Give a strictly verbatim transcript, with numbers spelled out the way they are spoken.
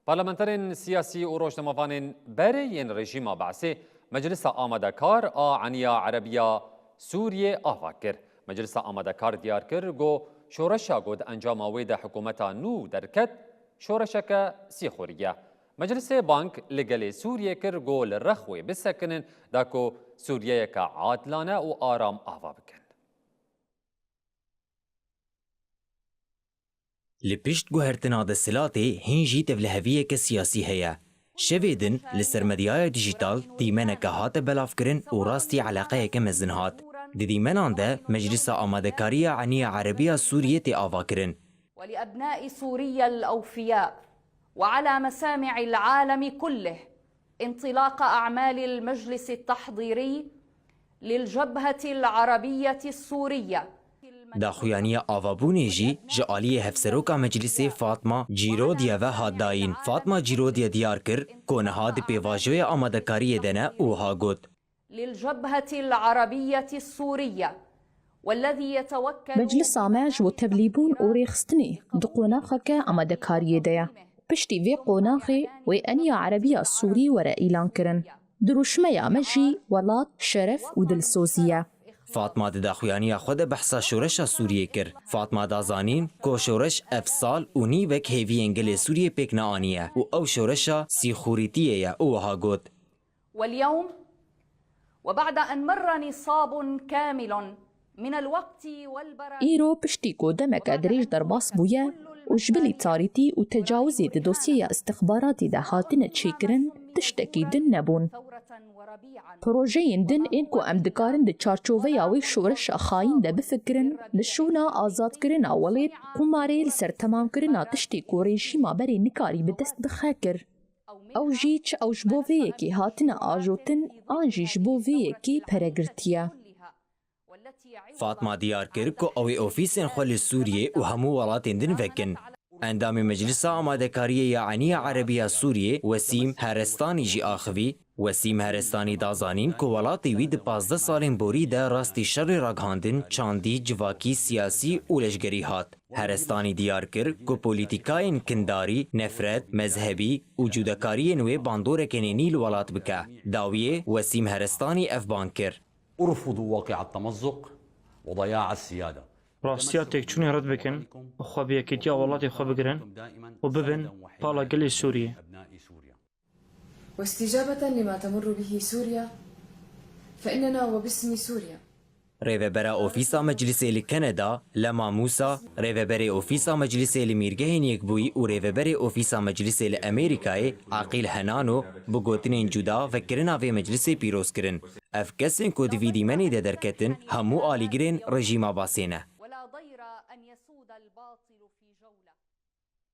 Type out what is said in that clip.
Parlamenterên siyasî û rojnamevanên berê yên rejîma Be'sê Meclisa Amadekar a Eniya Erebiya Sûriyê ava kir. Meclisa Amadekar diyar kir ku şoreşa ku di encama wê de hikûmeta nû derket, şoreşeke sîxurî ye. Meclisê bang li gelê Sûriyê kir ku li rex wê bisekinin da ku Sûriyeyeke adilane û aram ava bikin. Li pişt guhertina desthilatê hîn jî tevliheviyeke siyasî heye. Şevê din li ser medyaya dîjîtal dîmeneke hate belavkirin û rastî eleqeyeke mezin hat. Di dîmenan de Meclisa Amadekariya Eniya Erebiya Sûriyê tê avakirin. ولأبناء سوريا الأوفياء وعلى مسامع العالم كله انطلاق أعمال المجلس التحضيري للجبهة العربية السورية. Daxuyaniya avabûnê jî ji aliyê Hevseroka Meclisê Fatma Cîrodiye ve hat dayîn. Fatma Cîrodiye diyar kir ku niha di pêvajoya amadekariyê de ne û wiha got: للجبهة العربية السورية والذي يتوكل Meclisa me ji bo tevlîbûn û rêxistinê di qonaxeke amadekariyê de ye. Piştî vê qonaxê wê Eniya Erebiya Sûrî were îlankirin. Dirûşmeya me jî welat, şeref û dilsozî ye. Fatma di daxuyaniya xwe de behsa şoreşa Sûriyê kir. Fatma da zanîn ku şoreş ev sal û nîvek hêviyên gelê Sûriyê pêk neaniye û ew şoreşa sîxurîtiyê ye û wiha got: واليوم وبعد أن مر نصاب كامل من الوقت والبراهين Îro piştî ku demeke dirêj derbas bûye û ji bilî tarîtî û tecawizê di dosyeya istixbaratî de hatine çêkirin, tiştekî din nebûn. Projeyên din ên ku em dikarin di çarçoveya wê şoreşa xayîn de bifikirin, li şûna azadkirina welêt, qumarê li ser temamkirina tiştê ku rejîma berê nikarî bi dest bixe kir. Ew jî çi ew ji bo vê yekê hatine ajotin an jî ji bo vê yekê pere girtiye. Fatma diyar kir ku ew ê ofîsên xwe li Sûriyê û hemû welatên din vekin. Endamê Meclisa Amadekariyê ya Eniya Erebiya Sûriyê Wesîm Herestanî jî axivî. Wesîm Herestanî da zanîn ku welatê wî di pazdeh salên borî de rastî şerê ragihandin, çandî, civakî, siyasî û leşgerî hat. Herestanî diyar kir ku polîtîkayên kindarî, nefret, mezhebî û cudakariyên wê bandoreke nênî li welat bike. Dawiyê Wesîm Herestanî ev bang kir. ارفضوا واقع التمزق وضياع السيادة. Rastiya têkçûnê red bikin û xwe bi yekîtiya welatê xwe bigirin û bibin pala gelê Sûriyê. واستجابة لما تمر به سوريا، فإننا وباسم سوريا. Rêvebera Ofîsa Meclisê li Kanada, Lema Mûsa, Rêveberê Ofîsa Meclisê li Mîrgehên Yekbûyî û Rêveberê Ofîsa Meclisê li Amerîkayê, Aqîl Henano, bi gotinên cuda vekirina vê meclisê pîroz kirin. Ev kesên ku di vî dîmenê de derketin, hemû alîgirên rejîma Basê ne. ولا ضير أن يسود الباطل في جولة.